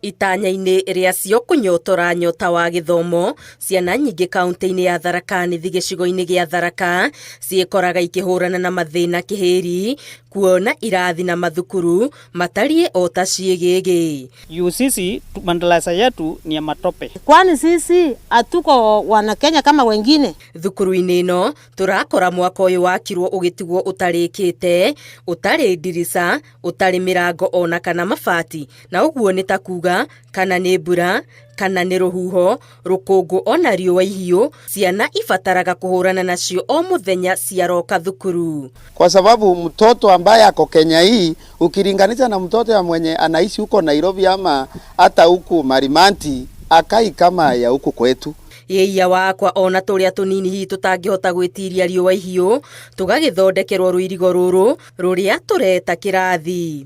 Itanya-inĩ rĩacio kũnyotora nyota wa gĩthomo, ciana nyingĩ kaunti-inĩ ya Tharaka Nithi gĩcigo-inĩ gĩa Tharaka ciĩkoraga ikĩhũrana na mathĩna kĩhĩri kuona irathi na mathukuru matariĩ o ta ciĩgĩgĩ. Juu sisi madarasa yetu ni ya matope. Kwani sisi hatuko wana Kenya kama wengine? Thukuru-inĩ ĩno tũrakora mwaka ũyũ wakirwo ũgĩtigwo ũtarĩkĩte, ũtarĩ ndirica, ũtarĩ mĩrango ona kana mabati, na ũguo nĩ ta kuga kana nĩ mbura kana nĩ rũhuho, rũkũngũ ona riũa ihiũ, ciana ibataraga kũhũrana nacio o mũthenya ciaroka thukuru. Kwa sababu mtoto ambaye ako Kenya hii ukilinganisha na mtoto ya mwenye anaishi huko Nairobi ama hata huku Marimanti akai kama ya huku kwetu. Ĩia wakwa ona tũrĩa tũnini hihi tũtangĩhota gwĩtiria riũa ihiũ tũgagĩthondekerwo rũirigo rũrũ rũrĩa tũreta kĩrathi.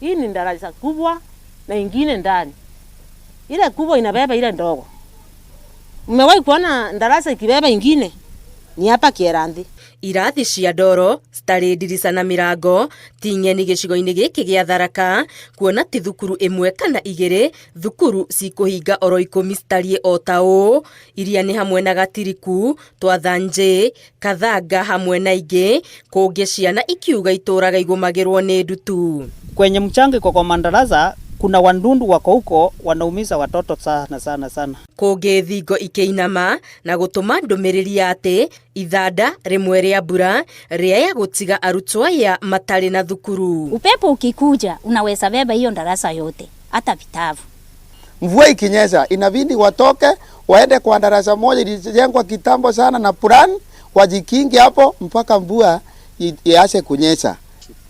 Hii ni darasa kubwa na ingine ndani. Ile kubwa inabeba ile ndogo. Umewahi kuona darasa ikibeba ingine? Ni hapa Kieranthi. Irathi cia ndoro citarĩ ndirica na mĩrango ti ng'eni gĩcigo-inĩ gĩkĩ gĩa Tharaka kuona ti thukuru ĩmwe kana igĩrĩ, thukuru cikũhinga oro 10 citariĩ o ta ũũ, iria nĩ hamwe na Gatiriku, Twathanjĩ, Kathanga hamwe na ingĩ, kũngĩ ciana ikiuga itũraga igũmagĩrwo nĩ ndutu. Kwenye mchanga iko kwa madarasa kuna wandundu wako huko wanaumiza watoto sana sana sana. Kũngĩ thingo ikĩinama na gũtũma ndũmĩrĩri ya atĩ ithanda rĩmwe rĩa mbura rĩaya gũtiga arutwo aya matarĩ na thukuru. Upepo ukikuja unaweza beba hiyo darasa yote hata vitabu. Mvua ikinyesha inabidi watoke waende kwa darasa moja ilijengwa kitambo sana na plan, wajikinge hapo mpaka mvua iache kunyesha.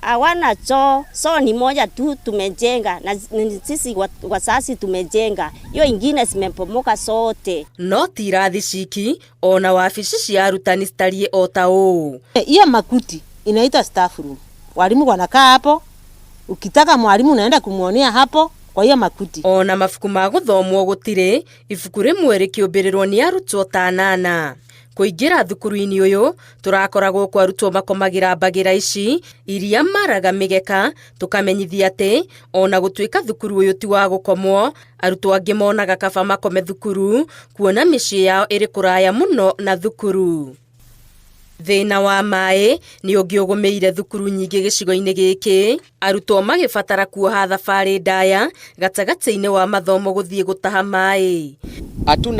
Hawana choo, so ni moja tu tumejenga na sisi wazazi tumejenga, hiyo ingine zimepomoka sote. No ti irathi ciki ona wabici cia arutani citariĩ o ta ũũ. Hiyo makuti inaitwa staff room. Walimu wanakaa hapo, ukitaka mwalimu unaenda kumuonea hapo kwa hiyo makuti. Ona mabuku ma gũthomwo gũtirĩ, ibuku rĩmwe rĩkĩũmbĩrĩrwo nĩ arutwo ta 8. Kũingĩra thukuru-inĩ ũyũ tũrakoragwo kwa arutwo makomagĩra mbagĩra ici iria maraga mĩgeka, tũkamenyithia atĩ ona gũtuĩka thukuru ũyũ ti wa gũkomwo, arutwo angĩ monaga kaba makome thukuru kuona mĩciĩ yao ĩrĩ kũraya mũno na thukuru. Thĩna wa maĩ nĩ ũngĩ ũgũmĩire thukuru nyingĩ gĩcigo-inĩ gĩkĩ, arutwo magĩbatara kuoha thabarĩ ndaya gatagatĩ-inĩ wa mathomo gũthiĩ gũtaha maĩ. Hatuna